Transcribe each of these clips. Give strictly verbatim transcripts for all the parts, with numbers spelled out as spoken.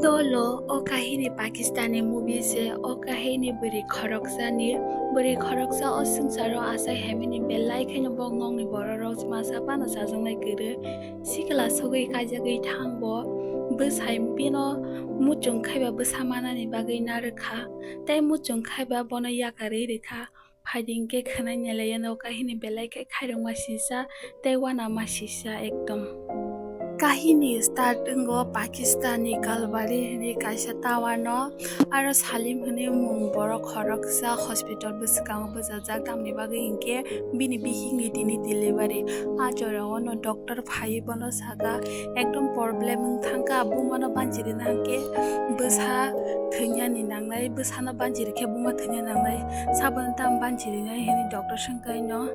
Tolo o kahini Pakistani movie se, o kahini bwrwi khoroksani, bwrwi khoroksa o swngcharo achai hamyani belai kheno bo nokni bororok masa phano chajaknai kwrwi. Sikla sogwi kaijagwi thangbo bwsai bino muchung khaiba bwsa manani bagwi narwkha, tei muchung khaiba bono yakarwi rwkha. Phaidi hinkhe khwnai nailaiyano kahini belai khe khairokma sisa tei uanama sisa ekdom. Kahini start wngo Pakistani Kalbari hwnwi kaisa town o, aro Salim hwnwi mung borok khoroksa hospital bwskango bwchajak, tamni bagwi hinkhe bini bihikni tini delivery. A jorao no doctor phaiwi bono saka, ekdom problem wng thangkha, bumano banchirina hinkhe bwsa thwinani nangnai, bwsano banchirikhe buma thwina nangnai, saboni tamo banchirinai hwnwi doctor swngkhaino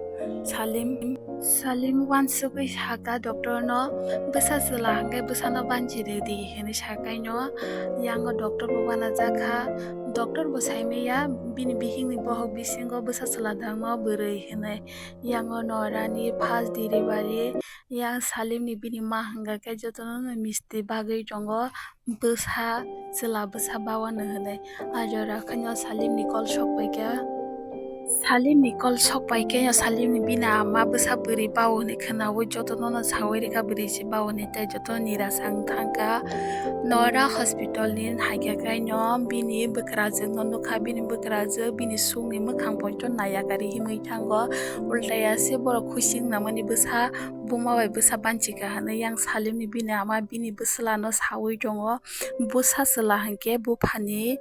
Salim. Salim uansugwi saka doctor no, "Bwsa chwla hinkhe bwsano banchiridi," hwnwi sakaino. Yango doctor bo uanajakha, doctor bo saimaya bini bihikni bohok bisingo bwsa chwla dangma bwrwi hwnwi. Yango norani first delivery, yang Salimni bini ma hwnga khe jotono no misti bagwi tongo, bwsa chwla bwsa bawano hwnwi. A jora khaino Salimni call sok paikha. Salimni call sok paikhe Salimni bini ama bwsa bwrwi bao hwnwi khwnaui jotono no saui rwkha bwrwi se bao hwnwi tei jotono nira sang thangkha. Nora hospital ni haikhe khaino bini bwkrajwk no nukha, bini bwkrajwk bini sukni mwkhang poito naiya gari himwi thango. Ultaya se borok khusi wngnamani bwsa buma bai bwsa banchika hwnwi yang Salimni bini ama bini bwsla no saui tongo. Bwsa chwla hinkhe buphani,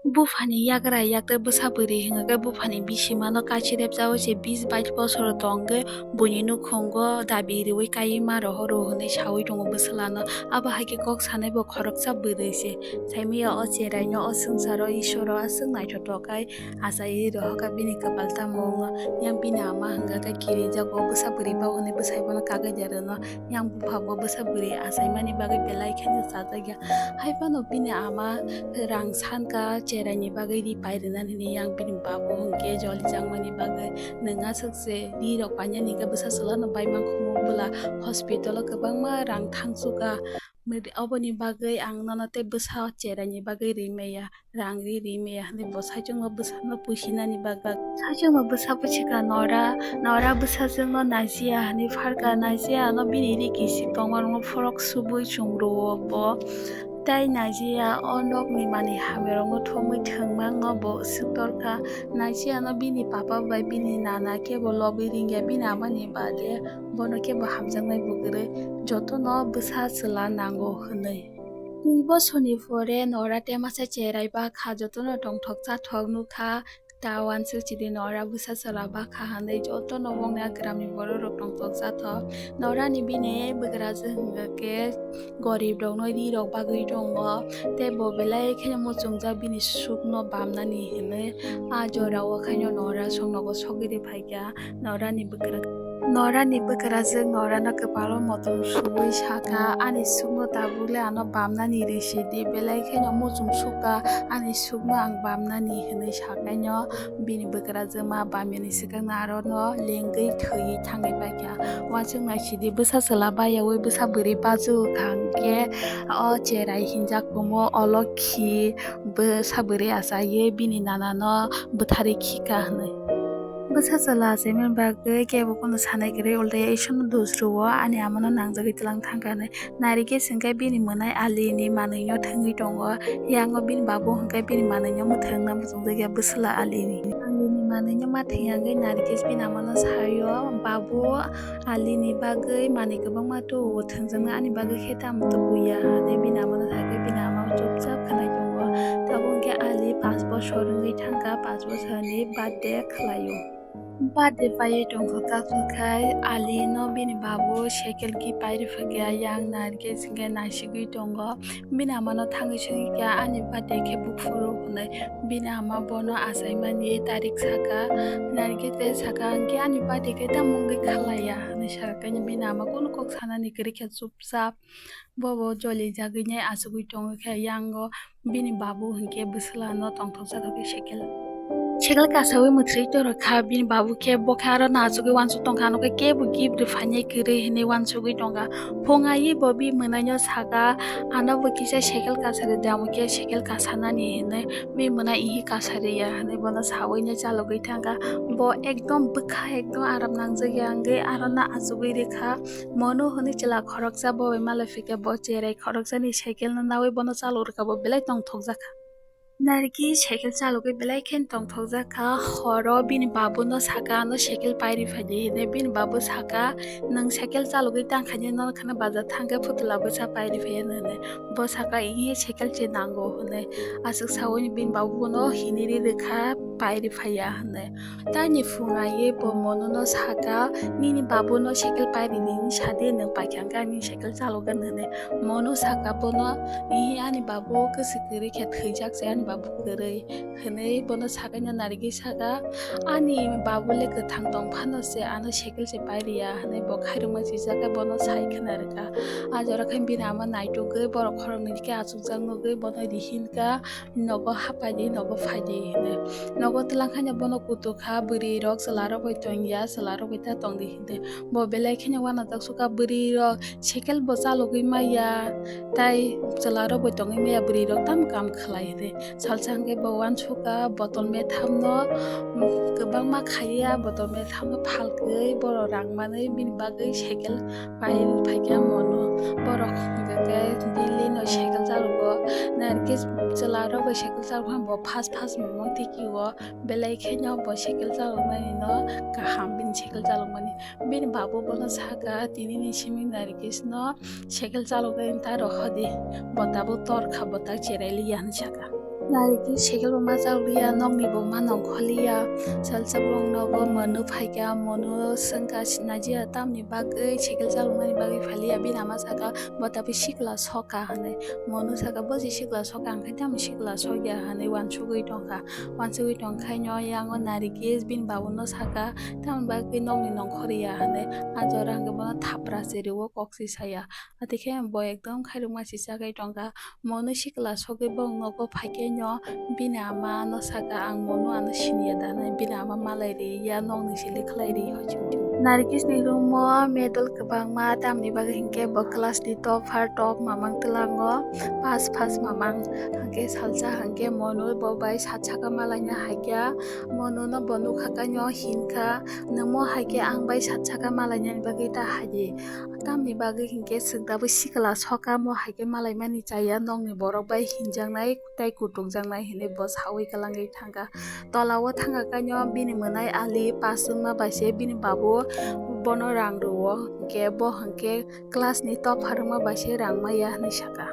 buphani yagra yakte bwsa bwrwi hinkhe buphani bisima no kachi repjaui se bis bais bosor tongkhe buini nukhungo dabi riui kaiwi ma rohoro hwnwi saui tongo bwsla no. Abo haikhe kok sanai bo khoroksa bwrwi se. Saimaya o cherai no o swngcharo Iswaro aswk naithotok khai achaiwi rohorkha bini kwpal tamo wngo. Yang bini ama hwnga khe kirijago bwsa bwrwi ba hwnwi bwsai bono kagwi de rwno. Yang bupha bo bwsa bwrwi achaimani bagwi belai kheno chajakya. Haiphano bini ama rang sankha cheraini bagwi ri pai rwnani hwnwi yang bini babu hwnkhe jolijakmani bagwi nwng aswk se ri rok painani khe bwsa chwlano bai mankhumu bwla hospital o kwbangma rang thangsuka. Oboni bagwi ang nono tei bwsa cheraini bagwi ri maya. Rang ri ri maya hwnwi bo saichungma bwsano pusinani bagwi. Saichungma bwsa pusikha Nora, Nora bwsajwkno Najiya hwnwi pharkha. Najiya ano bini ri kisik tongmarokno phorok subui chumrwo bo. Tei Najiya o nokni manwi hamyarokno thumwi thwngmano bo swk torkha. Najiya no bini papa bai bini nana kebo lobwi ringya, bini amani bade bono kebo hamjaknai bo kwrwi, jotono bwsa chwla nango hwnwi. Dui bosorni pore Nora tei masa cherai bakha, jotono tongthok chathok nukha. Ta uansuk chidi Nora bwsa chwla bakha hwnwi jotono bongni a gramni bororok tongthok chathok. Norani bini bwkrajwk hwnkha khe gorib rokno ri rok bagwi tongo, tei bo belai kheno muchungjak bini sukno bamnani hwnwi. A jorao khaino Nora songnogo sogwi rwphaikha. Norani bwkra-, Norani bwkrajwk Norano kwpalo motom suwi sakha, "Ani sukno tabukle ano bamnani rwsidi, belai kheno muchung sukha, ani sukno ang bamnani," hwnwi sakaino bini bwkrajwkma bamyani swkangno arono lengwi thwiwi thangwi paikha. Uansuk naisidi bwsa chwla bayaui bwsa bwrwi bachu kha hwnkhe o cherai hinjak kumo olokhi bwsa bwrwi achaiwi bini nanano bwtharwi khikha hwnwi. Bwsa chwla achaimani bagwi kebo kono sanai kwrwi, ultaya Iswrno dusruo ani amano nangjagwi twlang thangkha hwnwi. Narikhe chwngkhe bini mwnai Alini manwino thwngwi tongo. Yango bini babu hwnkhe bini manwino mwthangna muchungjakya bwsla Alini. Alini manwino ma thwngya wngwi Narikhe bini amano saio, "Babu, Alini bagwi manwi kwbangma tubuo, thwngjaknai ani bagwi khe tamo tubuya," hwnwi bini amano sakhe bini ama chupchap khwnai tongo. Tabuk hwnkhe Ali panch bosor wngwi thangkha, panch bosorni birthday khlaio. Birthday paiwi tongkha, kakhwlkhai Alino bini babu cycle gift pai rwphakya, yang Narikhe chwngkhe naisigwi tongo. Bini amano thangwi swngwi kha, "Ani birthday khe buphuru?" hwnwi. Bini ama bono achaimani tarik saka, Narikhe tei saka, "Hwnkhe ani birthday khe tamo wngwi khalaiya?" hwnwi saka khe bini ama kunu kok sanani kwrwi khe chupchap. Bobo jolijagwinai achugwi tongwi khe, yango bini babu hwnkhe bwsla no tongthoksa thokwi cycle. Cycle kasawi mwthri tongkha, bini babu khe bo khe aro no achugwi uansuk tongkha, ano khe kebo gift rwphainai kwrwi hinwi uansugwi tongkha. Phung aiwi bo bini mwnaino saka, "Ano bo kisa cycle kasari di, amo khe cycle kasanani," hinwi. Bini mwnai ihi kasari ya hinwi bono sawi no chalogwi thangkha. Bo ekdom bwkha ekdom aram nangjak ya wngwi aro no achugwi rwkha. Monu hinwi chwla khoroksa bo bai malai phikha, bo cherai khoroksani cycle no nawi bono chalok rwkha, bo belai tongthokjakha. Narikis cycle chalogwi belai khe tongthokjakha. Horo bini babuno saka, "Ano cycle pairi phaidi," hinwi. Bini babu saka, "Nwng cycle chalogwi tangkhaini nono kheno bazar thangkhe phutula bwsa pairi phaiya," hinwi. Bo saka, "Ihi cycle se nango," hinwi. Aswk sawi bini babu bono hinwi ri rwkha, "Pairi phaiya," hinwi. Taini phung aiwi bo Monuno saka, "Nini babuno cycle pairi di, nini sadi nwng paikha hwnkhe ani cycle chalogwi," hinwi. Monu saka bono, "Ihi ani babu kwswi kwrwi khe thwijak se, ani babu kwrwi," hinwi bono sakaino Narikis saka, "Ani babu le kwthang tong phano se ano cycle se pairiya," hinwi bo khairokma sijak khe bono sai khna rwkha. A jora khe bini ama naitugwi borok khoroknwi khe achukjak nugwi bono rihinkha, "Nogo hapaidi, nogo phaidi," hinwi. Nogo twlangkhaino bono kutukha, bwrwirok chwlarok bai tongya, chwlarok bai ta tongdi hinwi. Bo belai kheno uanajak sukha, bwrwirok cycle bo chalogwi maya, tai chwlarok bai tongwi maya, bwrwirok tamo kam khlai hinwi. Salsa hwnkhe bo uansukha botol methamno, mm, kwbangma khaiya, botol methamno phalgwi borok rang manwi bini bagwi cycle pai phaikha Monu. Borok hwnkhe daily no cycle chalogo, Narikis chwlarok bai cycle chalokma bo fast fast mamang tiki o, belai kheno bo cycle chaloknani no kaham bini cycle chalokmani. Bini babu bono saka, "Tinini simi Narikis no cycle chaloknani ta rohordi, bo tabuk torkha, bo ta cherai liya," hinwi saka. Narikis cycle bo ma chalok liya, nokni bo ma nongkhor liya. Salsa bongno bo Monu phaikha, Monu swngkha, "Najiya tamni bagwi cycle chaloknani bagwi phaliya?" Bini ama saka, "Bo tabuk sikla soka," hinwi. Monu saka, "Bo se sikla soka, ang khe tamo sikla sokya," hinwi uansugwi tongkha. Uansugwi tongkhaino yango Narikis bini babuno saka, "Tamni bagwi nokni nongkhor ya?" hinwi. A jora hwnkhe bono thapra chiriwo, kok si saya. Atikhe bo ekdom khairokma si chagai tongkha. Monu sikla sogwi bong nogo phaikhe no bini ama no saka, "Ang Monu ano siniya da?" hinwi. Bini ama malai ri ya, nokni sili khlai ri hoichuk. Narikis ni room o medal kwbangma, tamni bagwi hinkhe bo class ni topper, top mamang twlango, pass pass mamang. Hwnkhe salsa hwnkhe Monu bo bai sat saka malaina haikha, Monu no bo nukha kaino hinkha, "Nwng mo haikhe ang bai sat saka malainani bagwi ta haidi? Tamni bagwi hinkhe chwng tabuk sikla soka, mo haikhe malaimani chaya, nokni borok bai hinjaknai tei kutukjaknai," hinwi bo sawi kwlangwi thangkha. Tola o thangkha kaino bini mwnai Ali pass wngma bai se bini babu bono rang rwo, hwnkhe bo hwnkhe class ni topper wngma bai se rang maya hinwi saka.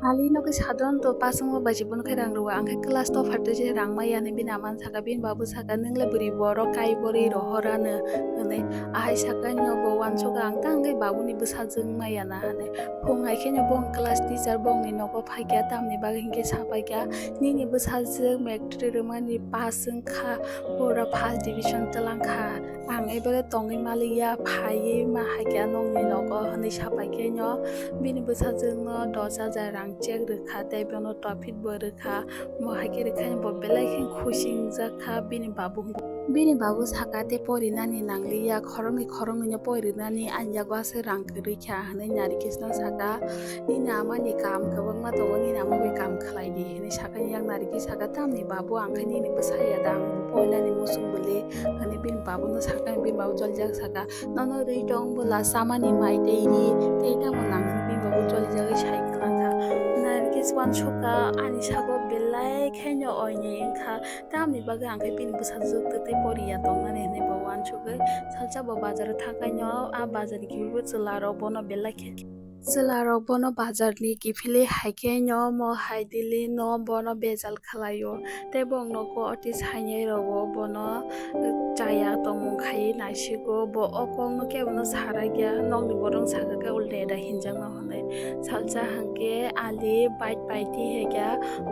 Ali no khe sadon to pass wngma bai se bono khe rang rwo, ang khe class topper twi se rang maya hinwi bini ama no saka, bini babu saka, "Nwng le bwrwi borok kai borwi rohor ano," hinwi. Ahai saka no bo uansukha, "Ang ta hwnkhe babuni bwsajwk wng maya na," hinwi. Phung hai khe no bo class teacher bongni nogo phaikha, tamni bagwi hinkhe sapaikha, "Nini bwsajwk matric rwmani pass wngkha, pura first division twlangkha. Ang ebele tongwi maliya, phaiwi ma haikhe nokni nogo," hinwi sapaikhe no bini bwsajwkno dos hajar rang check rwkha tei bono trophy bo rwkha. Mo haikhe rwkhaino bo belai khe khusi wngjakha bini babu. Bini babu saka, "Tei porinani nangliya, khoroknwi khoroknwino porinani, ani yago aswk rang kwrwi kha," hinwi Narikisno saka, "Nini amani kam kwbangma tongo, nini ama bai kam khlai di," hinwi sakha. Yang Narikis saka, "Tamni babu, ang khe nini bwsa ya da, ang porinani muchung bwle," hinwi bini babuno sakha. Bini babu jolijak saka, "Nono rwi tong bwla, chamani mai tei ri tei tamo nang?" hinwi bini babu jolijagwi sai kwlangkha. Narikis uansukha, "Ani sago belai khaino oinwi wngkha, tamni bagwi ang khe bini bwsajwk twtwi poriya tongnani?" hinwi bo uansugwi salsa bo bazaro thangkhaino a bazarni kiphilwi chwlarok bono belai khe, chwlarok bono bazarni kiphilwi haikhe no mo hai Delhi no bono bejal khlaio. Tei bongno ko office hainai rogo bono chaya tongmung khaiwi naisigo. Bo o kokno kebono sarakya, nokni borok sakha khe ulta da hinjakma hwnwi. Salsa hwnkhe Ali bike pai tihekya,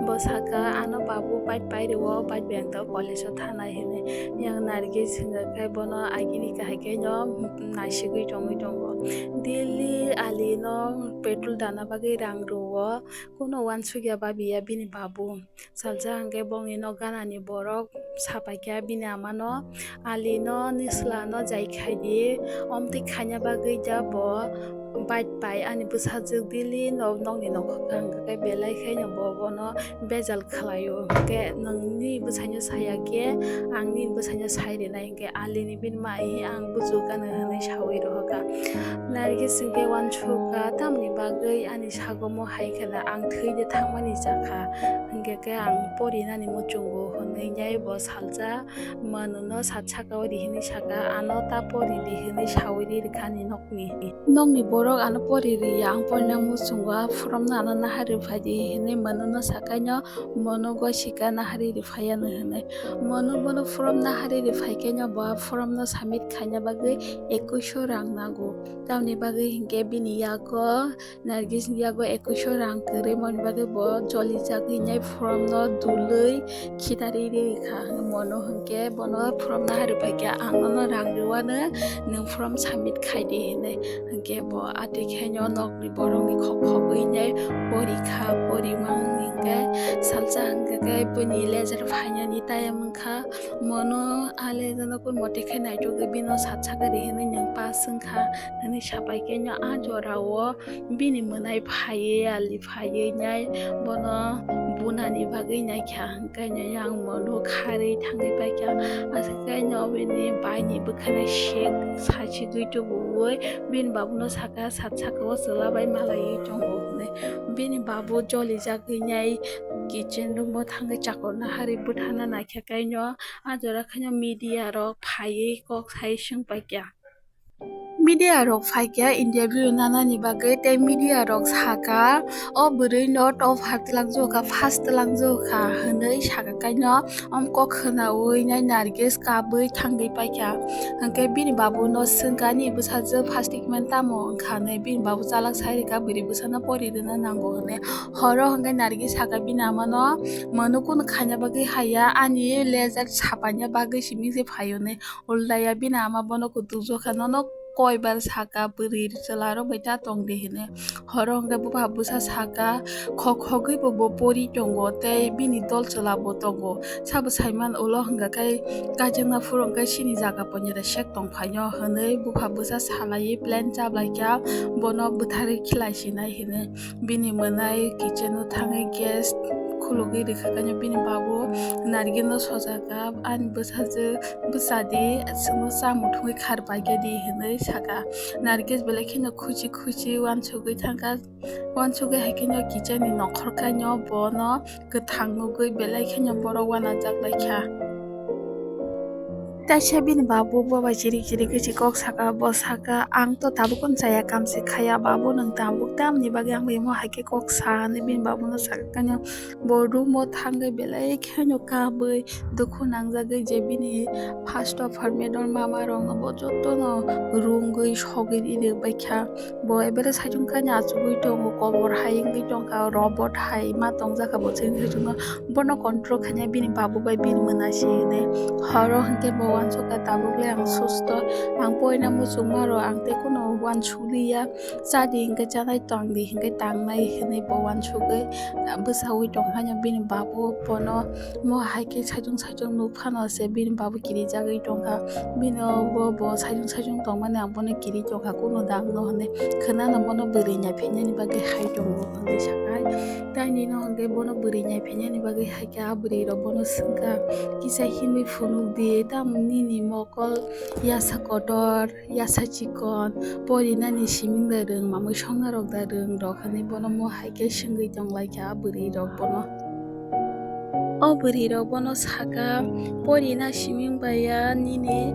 bo saka, "Ano babu bike pai rwo, bike bai ang tabuk college o thanai," hinwi. Yang Narikis hwnkha khe bono agini kahai khe no naisigwi tongwi tongo. Daily Ali no petrol dana bagwi rang rwo. Bo kuno uansukya babiya bini babu. Salsa hwnkhe bongni nok ganani borok sapaikha bini amano, "Alino, Nislano jai khaidi, omtwi khaina bagwi da bo bike pai ani bwsajwk daily no nokni nokhorka hwnkhe belai kheno bo bono bejal khlaio, hwnkhe nwngni bwsaino saya khe ang nini bwsaino sai rinai." Hwnkhe Alini bini mai, "Ang buju gana," hwnwi sawi rohorkha. Nargis hwnkhe uansukha, "Tamni bagwi ani sagomo hai kheno ang thwi de thangmani jakha, hwnkhe khe ang porinani muchungo," hwnwi nai bo salsa Manuno sat saka o ri hwnwi saka, "Ano ta pori di," hwnwi sawi ri rwkha ani nokni. "Nokni borok ano pori riya, ang porina muchungo, a foromno ano nahar rwphai di," hwnwi Manuno sakaino, Manu gosika nahar ri rwphai ano hwnwi. Manu bono form nahar ri rwphai khe no bo a formno submit khaina bagwi ekuisho rang nango. Tamni bagwi hinkhe bini yago Nargis ni yago ekuisho rang kwrwi, moni bagwi bo joli jagwi nai form no dului khitarwi rwi kha. Mono hinkhe bono form nahar rwphai khe, "Ang nono rang rwano, nwng form submit khai di," hinwi. Hinkhe bo atwi khaino nokni borokni khok khogwi nai pori kha, pori mang hinkhe salsa hinkhe khe bini leisure phainani time wngkha. Mono a leisure no kun mote khe naitukgwi bino sat saka ri hinwi nwng pass wngkha hinwi sapai khe no a jorao bini mwnai phaiwi ali phaiwi nai bono bunani bagwi naikha, hwnkhe no yang mono kharwi thangwi paikha. Aswk khe no bini baini bwkhano sek sachigwi tubuwi bini babuno saka, sat saka o chwla bai malaiwi tongo hwnwi. Bini babu jolijagwi nai kitchen room o thangwi chakorno harwi bwthana naikha khe no a jora khe no media rok phaiwi kok sai swng paikha. Media rok phaikha interview nanani bagwi, tei media rok saka, "O bwrwi no top har twlangjwkha, first twlangjwkha," hwnwi saka kaino, om kok khwnaui nai Nargis kabui thangwi paikha. Hwnkhe bini babu no swngkha, "Ani bwsajwk first department tamo wngkha?" hwnwi. Bini babu chalak sai rwkha, "Bwrwi bwsano pori rwna nango," hwnwi. Horo hwnkhe Nargis saka bini amano, "Mono kunu khaina bagwi haiya, ani leisure sapaina bagwi simi se phaio," hwnwi. Uldaya bini ama bono kutuk jokha, "Nono koibar saka bwrwi chwla rok bai ta tong di?" hinwi. Horo hwnkhe bupha bwsa saka, "Khok khogwi bo bo pori tongo tei bini dol chwla bo tongo. Sabo saiman ulo hwnkha khe kaijakna phuru hwnkhe chini jaga poinani sek tong phaino," hinwi bupha bwsa salaiwi plan chablai kha, bono bwtharwi khilai sinai hinwi. Bini mwnai kitchen o thangwi gas khulugwi rwkha khe bini babu Nargis no sojaka, "Ani bwsajwk bwsa di, chwngno cha muthungwi khar paikha di," hinwi saka. Nargis belai kheno khuchi khuchi uansugwi thangkha. Uansugwi hai kheno kitchen ni nokhor kaino bono kwthang nugwi belai kheno borok uanajak lai kha. Taisa bini babu bo bai chirik chirik khe si kok saka, bo saka, "Ang to tabuk chaya, kam se khaya, babu nwng tabuk tamni bagwi ang bai omo hai khe kok sa," hinwi bini babu no saka khe no bo room o thangwi belai kheno kabui dukhu nangjagwi je bini first offer medal mama rok no bo joto no rungwi sogwi rwbaikha. Bo ebere saichung khe achugwi tongo, kobor hai wngwi tongkha, robot hai ma tongjakha bo chini saichung no. Bono control khaina bini babu bai bini mwnasi hinwi. Horo hwnkhe bo uansukha, "Tabuk le ang susto, ang poina muchungma rw, ang tei kuno uansukliya, cha di hwnkhe chanai, tang di hwnkhe tangnai," hinwi bo uansugwi bwsaui tongkha bini babu bono mo hai khe saichung saichung nuk phano se bini babu kirijagwi tongkha. Bino bo, bo saichung saichung tongmani ang bono kiri tongkha, kuno dang no hinwi khwnana bono bwrwi naiphainani bagwi hai tongo hinwi sakha. Tei nini hwnkhe bono bwrwi naiphainani bagwi hai khe a bwrwi rok bono swngkha, "Kisa himwi phunuk di, tamo nini mokol yasa kotor, yasa chikon, porinani siming da rwng, mamwi songna rok da rwng?" rok hinwi bono mo hai khe swngwi tonglaikha a bwrwi rok bono. O bwrwi rok bono saka, "Porina siming baiya, nini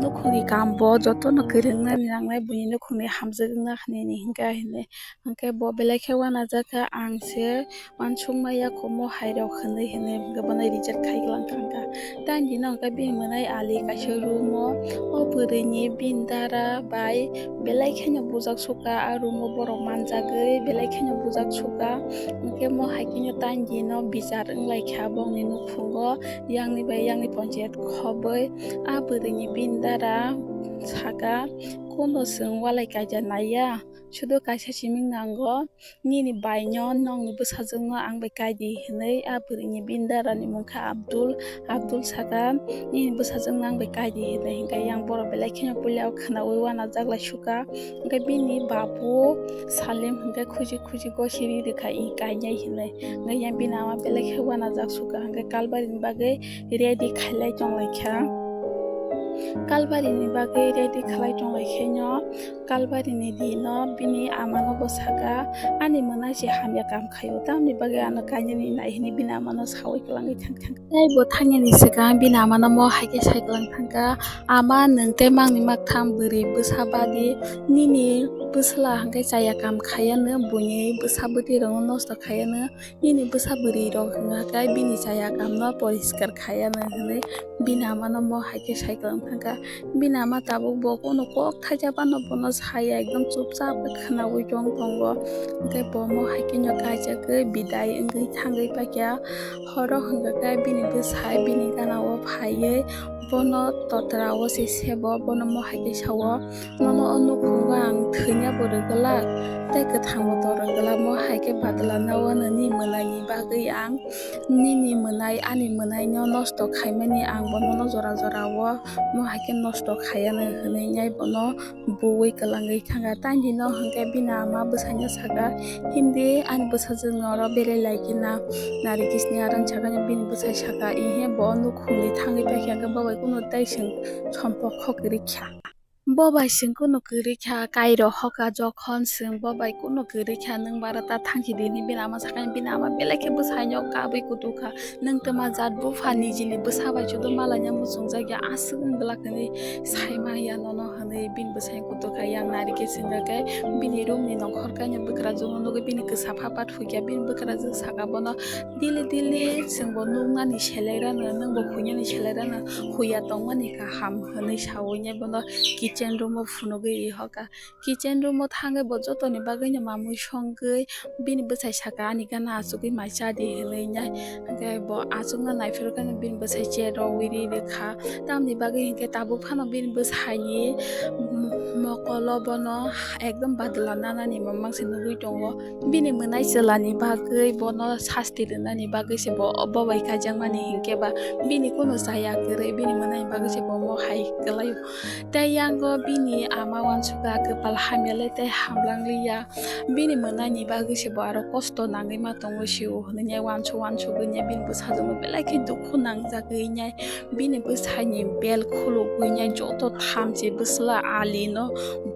nukhungni kam bo jotono kwrwng nani nangnai, buini nukhungni hamjak wngna hinwi hinka hinwi." Hwnkhe bo belai khe uanajak kha, "Ang se uansukma ya kho mo hai rok," hinwi hinwi hwnkhe bono reject khai lang thangkha. Tei bini hwnkhe bini mwnai ali kaisa room o, o bwrwini bini dara bai belai kheno bujak sukha, a room o borok manjagwi belai kheno bujak sukha. Hwnkhe mo hai kheno tei bini bichar wnglaikha bongni nukhungo, yangni bai yangni ponchayat khobwi a bwrwini bini Dara saka, "Kuno chwng walai kaija naiya, sudo kaisa siming nango, nini baino nokni bwsajwkno ang bai kaidi," hwnwi a bwrwini bini darani mung kha Abdul. Abdul saka, "Nini bwsajwkno ang bai kaidi," hwnwi. Hinkhe yang borok belai kheno puila o khwnaui uanajak lai suka. Hinkhe bini babu Salim hinkhe khuji khuji gosi ri rwkha i kainai hinwi. Hinkhe yang bini ama belai khe uanajak suka, hinkhe Kalbarini bagwi ready khailai tonglaikha. Kalbarini bagwi ready khlai tonglaikhaino, Kalbarini dino bini amano bo saka, "Ani mwnai se hamya kam khaio, tamni bagwi ano kainani nai," hinwi bini amano saui kwlangwi thang thang. Tei bo thangnani swkang bini amano mo hai khe sai kwlang thangkha, "Ama, nwng tei mangni maktham bwrwi bwsa badi, nini bwsla hwnkhe chaya kam khaiya, nwng buini bwsa bwtwi rokno nosto khaiya, nwng nini bwsa bwrwi rok hwnkhe bini chaya kamno poriskar khaiya, nwng," hwnwi bini amano mo hai khe sai kwlang thangkha. Bini ama tabuk bo kunu kok thaijak phano bono saya, ekdom chupchap khe khwnaui tong tongo. Hinkhe bo mo hai kheno kaijagwi bidai wngwi thangwi paikha. Horo hwnkhe bini bwsai bini gana o phaiwi bono totra o se sebo, bono mo hai khe sao, "Nono o nukhungo ang thwina bo rwgwlak, tei kwthang bo to rwgwlak, mo hai khe badla na o nini mwnaini bagwi ang nini mwnai ani mwnaino nosto khaimani, ang bo nono jora jora o mo hai khe nosto khaiya," hwnwi nai bono buui kwlangwi thangkha. Tei bini hwnkhe bini ama bwsaino saka, "Himdi ani bwsajwkno oro berai lai khe na, nari kisni aron," sakani bini bwsai saka, "Ihe bo nukhungni thangwi paikha, hwnkhe bo bai kunu tei chwng sompok kho kwrwi kha. Bo bai chwng kunu kwrwi kha, kairo hoka jokhon chwng bo bai kunu kwrwi kha, nwng bara ta thangsi di," hinwi bini ama sakani, bini ama belai khe bwsaino kabui kutu kha. Nwng twma jat bupha nijini bwsa bai chudo malaina muchungjak ya, aswk wng glak hinwi saima ya nono hinwi bini bwsai kutuk kha. Yang nari khe swngjak khe bini room ni nongkhor kainwi bwkrajwk no nugwi bini kwsa pha pat huikya, bini bwkrajwk saka bono, "Dili dili chwng bo nuknani selai rano, nwng bo huinani selai rano, huya tongmani kaham," hinwi saui bono kitchen room o phunugwi ri hoka. Kitchen room o thangwi bo jotoni bagwi no mamui songwi bini bwsai saka, "Ani gana achugwi mai cha di," hinwi nai. Hwnkhe bo achukna naiphuru khe bini bwsai chair o ui ri rwkha. Tamni bagwi hinkhe tabuk phano bini bwsaini mokolo bono ekdom badla nanani mamang se nugwi tongo. Bini mwnai chwlani bagwi bono sasti rwnani bagwi se bo, bo bai kaijakmani hinkhe ba bini kunu chaya kwrwi, bini mwnai bagwi se bo mo hai kwlaio. Tei yango bini ama uansukha, "Kwpal hamya le tei hamlang liya, bini mwnaini bagwi se bo aro kosto nangwi ma tongo sio," hwnwi uansuk uansugwi bini bwsajwkno belai khe dukhu nangjagwi bini bwsaini bel khulugwi joto thamchi bwsla alino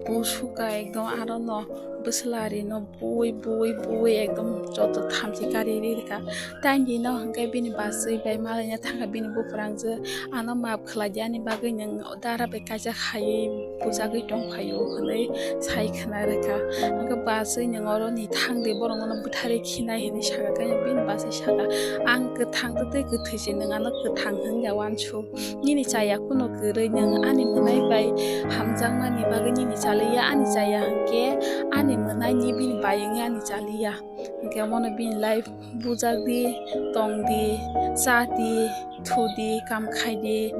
busuka, ekdom arono bwsla rino bui bui bui ekdom joto thamchi kari ri rwkha. Tei bini hwnkhe bini bachwi bai malaina thangkha, bini buprangjwk, "Ano maap khlai di, ani bagwi nwng dara bai kaisa khaiwi bujagwi tongphaio," hwnwi sai khna rwkha. Hwnkhe bachwi, "Nwng oroni thang di, borok nono bwtharwi khinai," hwnwi sakha. Khe bini bachwi sakha, "Ang kwthang tei kwthwi se, nwng ano kwthang hwn ya uansuk. Nini chaya kuno kwrwi, nwng ani mwnai bai hamjakmani bagwi nini chaliya, ani chaya hwnkhe ani mwnaini bini bai wngwi ani chaliya." Hwnkhe omono bini life bujak di, tong di, cha di, thu di, kam khai di.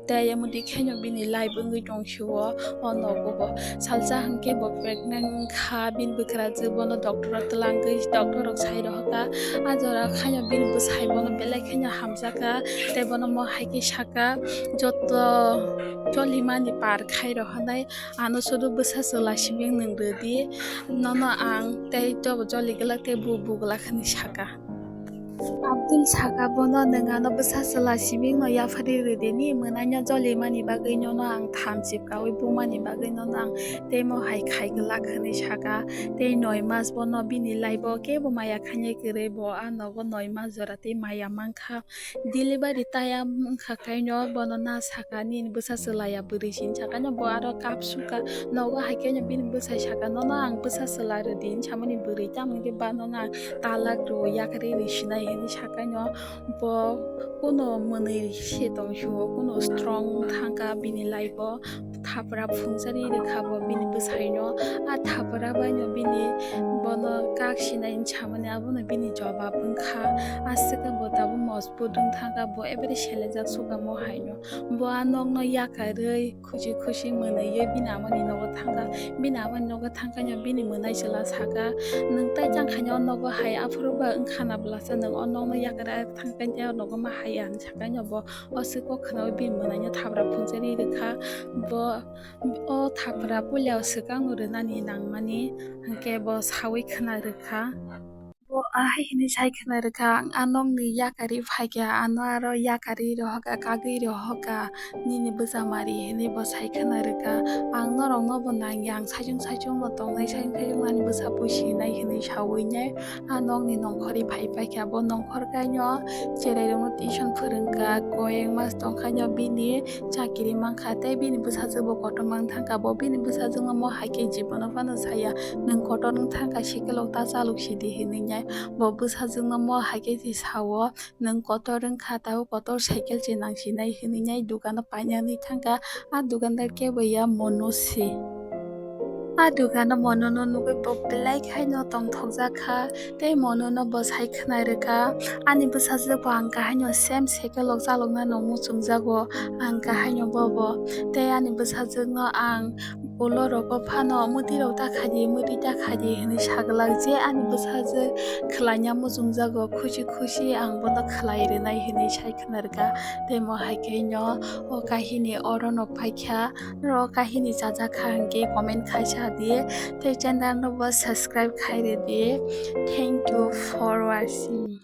Tei omo di khe no bini life wngwi tong sio o nogo bo. Salsa hwnkhe bo pregnant wngkha, bini bwkrajwk bono doctor o twlangwi doctor rok sai rohorkha. A jora khaino bini bwsai bono belai kheno hamjakha, tei bono mo hai khe sakha, "Joto jolimani par khai rohornai, ano sudu bwsa chwla simi nwng rwdi, nono ang tei jobo joli glak tei bu bu glak," hwnwi sakha. Abdul sakha bono, "Nwng ano bwsa chwla simi no yapharwi rwdi, ni mwnaino jolimani bagwi nono ang thamchi kaui bumani bagwi nono ang tei mo hai khai glak," hwnwi sakha. Tei noi mas bono bini life o kebo maya khainai kwrwi, bo a nogo noi mas jora tei maya mankha. Delivery time wngkha khaino bono na sakha, "Nini bwsa chwlaya bwrwi," hinwi sakhaino bo aro kap sukha. Nogo hai khe bini bwsai sakha, "Nono ang bwsa chwla rwdi," hinwi samani bwrwi, "Tamoni khe ba nono ang talak rw, yakarwi rw sinai," Hini sakano bo kuno mwnwi se tong suo, kuno strong thangka bini life o, thapra phungjari rwkha bo bini bwsaino. A thapra baino bini bono kak sinai hinwi samani abono bini jobab wngkha. Aswkhe bo tabuk mojbut wng thangkha, bo every selejak sukamo haino. Bo a nokno yakarwi khusi khusi mwnwiwi bini amani nogo thangkha. Bini amani nogo thangkhaino bini mwnai chwla saka, "Nwng tai changkhaino o nogo hai, aphuru ba wngkhana bwlasa nwng o nokno yakarwi thangkhaino o nogo ma hai," hinwi sakaino bo o swk kok khnaui bini mwnaino thapra phungjari rwkha. Bo o thapra puila o swkangno rwnani nangmani hwnkhe bo saui khna rwkha. Bo ahai hwnwi sai khna rwkha, "Ang a nokni yakarwi phaikha, ano aro yakarwi rohorkha, kagwi rohorkha, nini bwsa mari," hwnwi bo sai khna rwkha. "Ang norokno bo nangya, ang saichung saichung bo tongnai, saichung saichung ani bwsa pusinai," hwnwi saui nai a nokni nongkhorwi phai paikha. Bo nongkhor kaino cherairokno tuition phwrwngkha, koyeng mas tongkhaino bini chakiri mankha tei bini bwsajwk bo kotor mang thangkha. Bo bini bwsajwkno mo hai khe jibono phano saya, "Nwng kotor wng thangkha, cycle rok ta chalok sidi," hwnwi nai. Bo bwsajwkno mo hai khe se sao, "Nwng kotor wngkha, tabuk kotor cycle se nang sinai," hwnwi nai dukano painani thangkha. A dukandar kebo ya Mono se. A dukano Monono nugwi bo belai khaino tongthokjak kha. Tei Monono bo sai khna rwkha, "Ani bwsajwk bo ang kahaino same cycle rok chaloknano muchungjago, ang kahaino bobo. Tei ani bwsajwkno ang ulo rogo phano mwtwi rok ta khaidi, mwtwi ta khaidi," hwnwi saglak, "Je ani bwsajwk khwlaina muchungjago, khusi khusi ang bono khwlai rwnai," hwnwi sai khna rwkha. Tei mo hai khe no o kahini oro no paikha, oro kahini chajak kha hwnkhe comment khai sa di, tei channel no bo subscribe khai rw di. Thank you for watching.